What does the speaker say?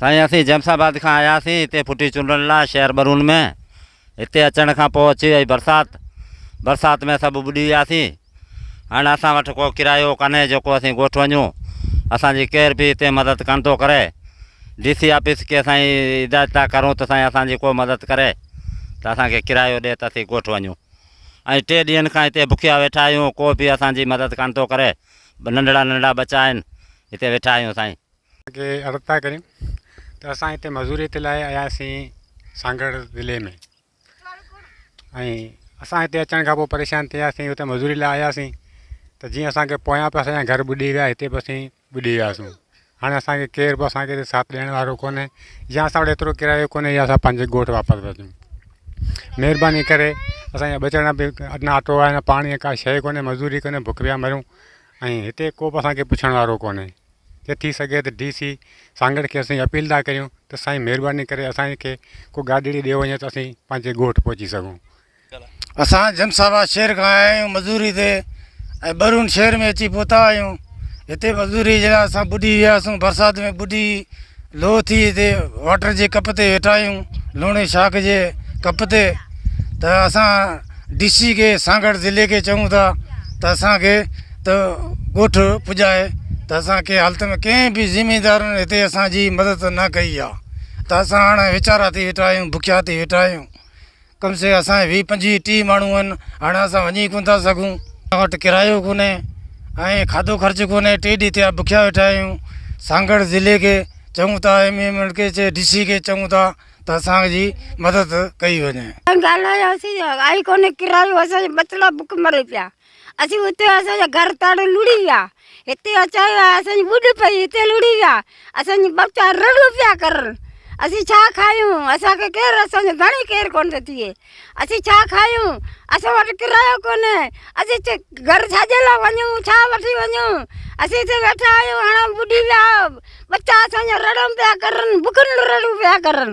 سائين اسين جيمس آباد کان آياسين هتي ڦٽي چونڊڻ لاء شهر ٻرون ۾ هتي اچڻ کان پوء اچي وئي برسات برسات ۾ سڀ ٻڏي وياسين هاڻي اسان وٽ ڪو ڪرايو ڪانهي جيڪو اسين ڳوٺ وڃون اسان جي ڪير به هتي مدد ڪانه ٿو ڪري ڊي سي آفيس کي اسان هدايت ٿا ڪرون ته سائين اسان جي ڪو مدد ڪري ته اسان کي ڪرايو ڏي ته اسين ڳوٺ وڃون ۽ ٽي ڏينهن کان هتي بکيا ويٺا آهيون ڪو به اسان جي مدد ڪانه ٿو ڪري ننڍڙا ننڍڙا ٻچا آهن هتي ويٺا آهيون سائين. کي عرض ٿا ڪريون ته اسان هتي مزوري تي لاء آياسين سانگهڙ ضلعي ۾ ۽ اسان هتي اچڻ کان پوء پريشان ٿي وياسين هتي مزوري لاء آياسين ته جيئن اسان کي پويان به اسان جا گهر ٻڏي ويا هتي به اسين ٻڏي وياسون هاڻي اسان کي ڪير به اسان کي هتي ساٿ ڏيڻ وارو ڪونهي يا اسان وٽ ايترو ڪرايو ڪونهي يا اسان پنهنجي ڳوٺ واپس وڃون مهرباني ڪري اسان جا ٻچڙا به نه اٽو آهي نه پاڻي آهي ڪا شيء ڪونهي مزوري ڪونهي بک پيا مرون ۽ هتي ڪو به اسان کي پڇڻ وارو ڪونهي جي ٿي سگهي ته ڊي سي سانگهڙ کي اسين اپيل ٿا ڪريون ته سائين مهرباني ڪري اسان کي ڪو گاڏڙي ڏيو وڃي ته اسين پنهنجي ڳوٺ پهچي سگهون. اسان جمس آباد شهر کان آيا آهيون مزوري تي ۽ ٻرون شهر ۾ اچي پهتا آهيون هتي مزوري جي لاء اسان ٻڏي وياسون برسات ۾ ٻڏي لوهه ٿي هتي واٽر جي ڪپ تي ويٺا آهيون لوڻي شاخ جي ڪپ تي ته اسان ڊي سي کي سانگهڙ ضلعي کي چئون ٿا ته اسان کي ته ڳوٺ پڄائي ته اسان ڪنهن حالت ۾ ڪنهن به زميندارن هتي اسان جي مدد نه ڪئي آهي ته اسان هاڻي ويچارا ٿي ويٺا آهيون بکيا ٿي ويٺا آهيون ڪم سي اسان ويهه پنجويهه ٽيهه ماڻهو آهن هاڻي اسان وڃي ڪونه ٿا سگهون اسان وٽ ڪرايو ڪونهي ۽ کاڌو خرچ ڪونهي ٽي ڏينهن ٿيا بکيا ويٺا آهيون سانگهڙ ضلعي کي چئون ٿا ايم ايم ايل کي ڊي سي کي چئون ٿا ته اسان جي مدد ڪئي وڃي. ڳالهاياسين آئي ڪونهي ڪرايو اسان جا ٻچڙا بک مري پيا اسين اتي اسان جا گهر تڙ لڙي ويا هتي اچايو آهي اسان جي ٻڏ پئي هتي لڙي ويا اسان جا ٻچا رڙيون پيا ڪرن اسين ڇا کايون اسان کي ڪير اسان جو ڌڻي ڪير ڪونه ٿو ٿئي اسين ڇا کايون اسان وٽ ڪرايو ڪونهي اسين گهر ڇا جي لاء وڃون ڇا وٺي وڃون اسين هتي ويٺا آهيون هاڻي ٻڏي ويا ٻچا اسان جا رڙيون پيا ڪرن بکن رڙيون پيا ڪرن.